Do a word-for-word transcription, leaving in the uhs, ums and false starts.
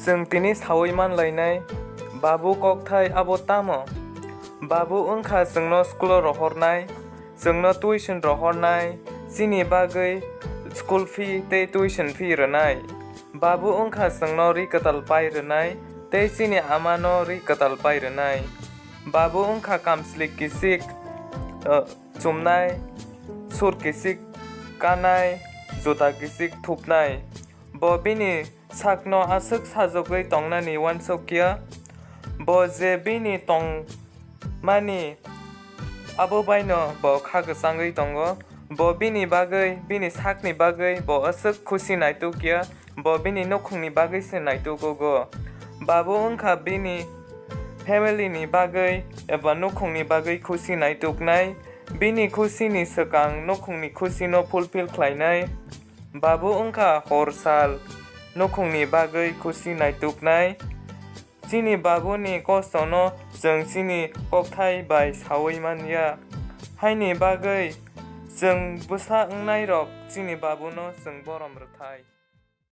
Chwng tini saui man lainai, Babu kokthai abo tamo? Babu wng kha chwngno school-o rohornai, chwngno tuition rohornai, chini bagwi school fee tei tuition fee rwnai. Babu wng kha chwngno ri kwtal pai rwnai tei chini amano ri kwtal pai rwnai. Babu wng kha kamsli kisik, uh, chumnai, sur kisik kanai, juta kisik thupnai. Bo bini sakno aswk sajagwi tongnani uansuk ya. Bo je bini tongmani abo baino bo kha kwchangwi tongo. Bo bini bagwi, bini sakni bagwi bo aswk khusi naituk ya. Bo bini nukhungni bagwi se naitukugo. Babu wng kha bini family ni bagwi eba nukhungni bagwi khusi naituknai. Bini khusini swkang nukhungni khusino fulfill khlainai. Babu wng kha hor sal nukhungni bagwi khusi naituknai. Chini babuni kostono chwng chini kokthai bai saui man ya. Haini bagwi chwng bwsa wngnairok chini babuno chwng borom rwthai.